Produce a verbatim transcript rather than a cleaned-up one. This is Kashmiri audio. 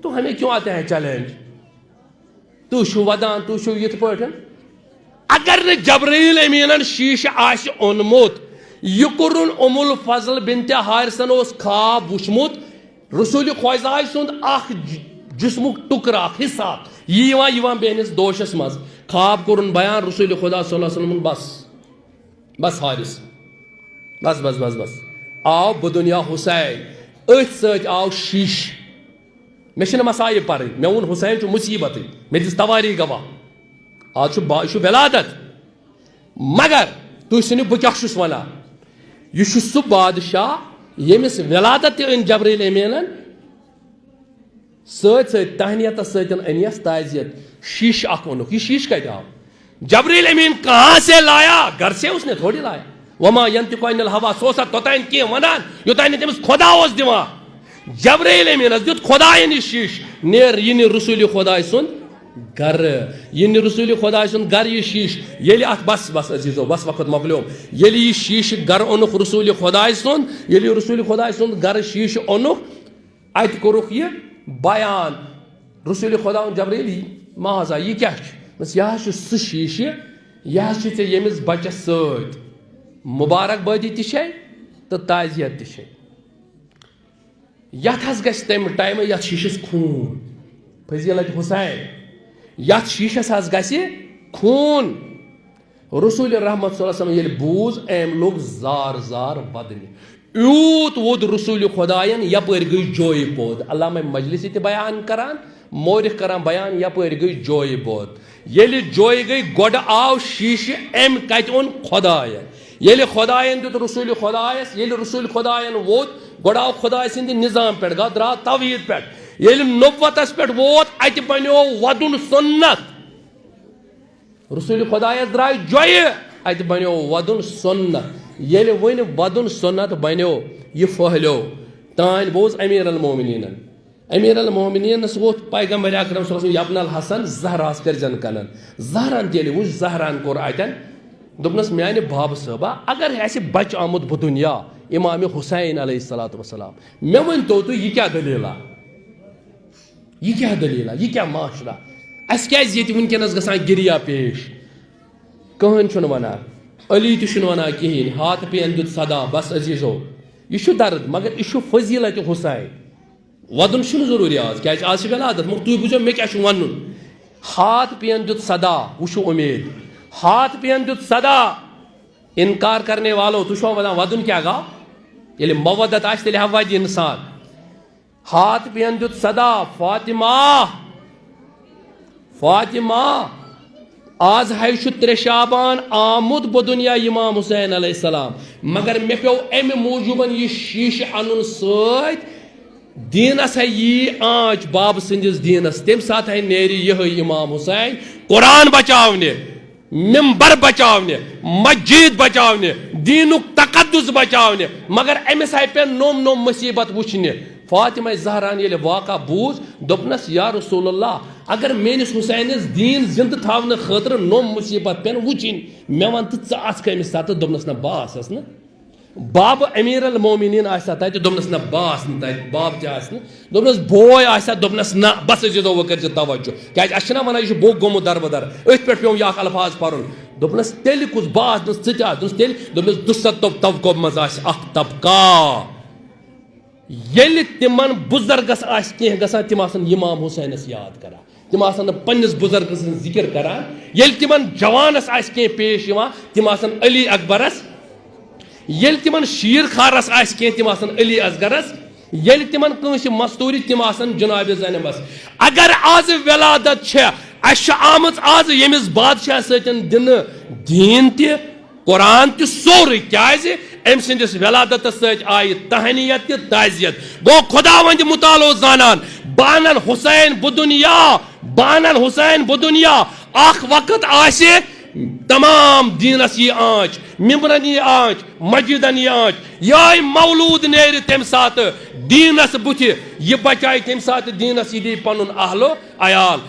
تو ہمیں کیوں آتے ہیں چیلنج؟ تُہۍ چھِو وَدان، تُہۍ چھِو یِتھ پٲٹھۍ۔ اگر نہٕ جبرائیل امیٖنَن شیٖشہٕ آسہِ اوٚنمُت، یہِ کوٚرُن اُم الفضل بنت حارثن اوس خواب وُچھمُت، رسول خۄداے سُنٛد اکھ ج-، جسمُک ٹُکرٕ، اکھ حصہٕ اکھ، یہِ یِوان، یِوان بیٚہنِس دوشس منٛز۔ خواب کوٚرُن بیان رسول خۄدا صلی اللہ علیہ وسلمن، بس، بس حارث، بس، بس، بس، بس۔ آو بدنیا حسین، أتھۍ سۭتۍ آو شیٖشہٕ۔ مےٚ چھِنہٕ مصائب پَرٕنۍ۔ مےٚ ووٚن، حسین چھُ مصیبتٕے۔ مےٚ دِژ توٲریٖخ گواہ۔ آز چھُ با-، یہِ چھُ ولادت۔ مگر تُہۍ سٕنِو، بہٕ کیٛاہ چھُس وَنان؟ یہِ چھُ سُہ بادشاہ، ییٚمِس ولادت تہِ أنۍ جبرائیل امیٖنَن۔ سۭتۍ سۭتۍ تہنیتَس سۭتۍ أنِیَس تعزیت۔ شیٖشہٕ اَکھ اوٚنُکھ۔ یہِ شیٖشہٕ کَتہِ آو؟ جبرائیل امین کہاں سے لایا؟ گھر سے اس نے تھوڑی لایا۔ وما ينطق عن الهوى، سُہ اوس نہٕ توٚتام کینٛہہ وَنان، یوٚتام نہٕ تٔمِس خۄدا اوس دِوان۔ جبرائیل امیٖنَس دیُت خۄدایَن یہِ شیٖشہٕ، نیر، یہِ نہِ رسول خۄداے سُنٛد گَرٕ، یہِ نہِ رسول خۄداے سُنٛد گَرٕ یہِ شیٖشہٕ۔ ییٚلہِ اَتھ، بس، بس عزیٖزو، بس، وقت مۄکلیوم۔ ییٚلہِ یہِ شیٖشہٕ گَرٕ اوٚنُکھ رسول خۄداے سُنٛد، ییٚلہِ یہِ رسول خۄداے سُنٛد گَرٕ شیٖشہٕ اوٚنُکھ، اَتہِ کوٚرُکھ یہِ بیان۔ رسول خۄدا ووٚن، جبرائیل، یہِ، معاذ، یہِ کیٛاہ چھُ؟ دوٚپنَس، یہِ حظ چھُ سُہ شیٖشہٕ، یہِ حظ چھُ ژےٚ ییٚمِس بَچَس سۭتۍ۔ مُبارک بٲدی تہِ چھے تہٕ تعزیت تہِ چھے۔ یَتھ حظ گژھِ تَمہِ ٹایمہٕ یَتھ شیٖشَس خوٗن۔ فضیلت حسین، یَتھ شیٖشَس حظ گژھِ خوٗن۔ رسول رحمت صلی اللہ علیہ وسلم ییٚلہِ بوٗز، أمۍ لوٚگ زار زار وَدنہِ۔ یوٗت ووٚد رسول خۄدایَن، یَپٲرۍ گٔے جویہِ پٲدٕ۔ علامہ مجلسی تہِ بیان کران، مورخ کران بیان، یَپٲرۍ گٔے جویہِ پٲدٕ۔ ییٚلہِ جویہِ گٔے، گۄڈٕ آو شیٖشہٕ، أمۍ کَتہِ اوٚن؟ خۄدایَن۔ ییٚلہِ خۄدایَن دیُت رسول خۄدایَس، ییٚلہِ رسول خۄدایَن ووٚد، گۄڈٕ آو خۄداے سٕنٛدِ نظام پٮ۪ٹھ، گۄڈٕ درٛاو توحیٖد پٮ۪ٹھ۔ ییٚلہِ نبوتَس پٮ۪ٹھ ووت، اَتہِ بنیو وَدُن سُنت۔ رسول خۄدایَس درٛاے جۄیہِ، اَتہِ بنیو وَدُن سُنت۔ ییٚلہِ وۄنۍ وَدُن سُنت بنیو، یہِ پھٔہلیو۔ تانۍ بوز امیر المومنینن۔ امیر المومنینس ووٚتھ پیغمبر اکرم صلی اللہ علیہ وسلم، "یا ابن الحسن، زہراہس کٔرۍ زٮ۪ن کنن۔" زہران تہِ ییٚلہِ وُچھ، زہران کوٚر اتٮ۪ن، دوٚپنس، "میانہِ بابہٕ صٲبا، اگر اسہِ بچہِ آمُت بدنیا، امام حسین علیہ الصلوۃ والسلام، مےٚ ؤنۍ تو تُہۍ، یہِ کیٛاہ دٔلیٖلہ؟ یہِ کیٛاہ دٔلیٖلہ؟ یہِ کیٛاہ معاشرہ؟ اسہِ کیٛازِ ییٚتہِ وٕنکیٚنس گژھان گِریا پیش؟" کٕہٕنۍ چھُنہٕ ونان، علی تہِ چھُنہٕ ونان کِہیٖنۍ۔ ہاتھ پین دیُت صدا، بس عزیزو، یہِ چھُ درد، مگر یہِ چھُ فضیلت حسین۔ وَدُن چھُنہٕ ضروٗری آز، کیٛازِ آز چھِ ولادت، مگر تُہۍ بوٗزِو مےٚ کیٛاہ چھُ وَنُن۔ ہاتھ پین دیُت صدا، وٕچھِو اُمید۔ ہاتھ پین دیُت صدا، انکار کرنے والو، تُہۍ چھِوا وَدان وَدُن کیٛاہ گوٚو؟ ییٚلہِ مودت آسہِ، تیٚلہِ ہا وَدِ اِنسان۔ ہاتھ پین دیُت صدا، فاطمہ، فاطمہ، آز ہے چھُ ترٛےٚ شعبان آمُت بدنیا امام حسین علیہ السلام، مگر مےٚ پیوٚو اَمہِ موٗجوٗبن یہِ شیٖشہٕ اَنُن سۭتۍ۔ دیٖنس ہے یی آنچ بابہٕ سٕنٛدِس دیٖنس، تَمہِ ساتہٕ ہے نیرِ یِہوٚے امام حسین قرآن بچاونہِ، ممبر بچاونہِ، مسجد بچاونہِ، دیٖنُک تقدس بچاونہِ، مگر أمِس ہے پیٚن نوٚم نوٚم مُصیبت وٕچھنہِ۔ فاطمہ زہران ییٚلہِ واقعہ بوٗز، دوٚپنس، "یا رسول اللہ، اگر میٲنِس حسینس دیٖن زِندٕ تھاونہٕ خٲطرٕ نوٚم مُصیبت پیٚن وٕچھِنۍ، مےٚ وَن تہٕ ژٕ آس کَمہِ ساتہٕ؟" دوٚپنس، "نہ، بہٕ آسس نہٕ۔" بابہٕ امیر المومنین آسہِ ہا تتہِ، دوٚپنس، "نہ، بہٕ آسہٕ نہٕ تتہِ، بابہٕ تہِ آسہِ نہٕ۔" دوٚپنس، "بوے آسہِ ہا؟" دوٚپنس، "نہ۔" بس عزیزو، وۄنۍ کٔرۍ زِ توجہ، کیٛازِ اسہِ چھِنہ ونان، یہِ چھُ بوٚگ گوٚمُت دربٕدر۔ أتھۍ پٮ۪ٹھ پیوٚم یہِ اکھ الفاظ پرُن۔ دوٚپنس، "تیٚلہِ کُس؟ بہٕ آسہٕ نہٕ، ژٕ تہِ آسہٕ۔" دوٚپنس، "تیٚلہِ۔" دوٚپنس، "دُسَتو طبقو منٛز آسہِ اکھ طبقہ، ییٚلہِ تِمن بُزرگس آسہِ کینٛہہ گژھان، تِم آسن امام حسینس یاد کران۔" تِم آسن نہٕ پننِس بُزرگہٕ سٕنٛز ذِکِر کران۔ ییٚلہِ تِمن جوانس آسہِ کینٛہہ پیش یِوان، تِم آسن علی اکبرس۔ ییٚلہِ تِمن شیٖر خارس آسہِ کینٛہہ، تِم آسن علی اصغرس۔ ییٚلہِ تِمن کٲنٛسہِ مستوٗرِ، تِم آسن جناب زینبس۔ اگر آز ولادت چھےٚ، اسہِ چھِ آمٕژ آز ییٚمِس بادشاہ سۭتۍ دِنہٕ دیٖن تہِ، قرآن تہِ، سورُے، کیازِ أمۍ سٕنٛدِس ولادتس سۭتۍ آیہِ تہنیت تہِ تعزیت۔ گوٚو خداوند متعالو زانان، بانن حسین بدنیا، بانن حسین بدنیا، اکھ وقت آسہِ تمام دیٖنس یی آنچ، ممبرن یی آنچ، مسجدن یی آنچ، یہے مولود نیرِ تمہِ ساتہٕ دیٖنس بُتھِ، یہِ بچایہِ تمہِ ساتہٕ دیٖنس، یہِ دِیہِ پنُن اہل و عیال۔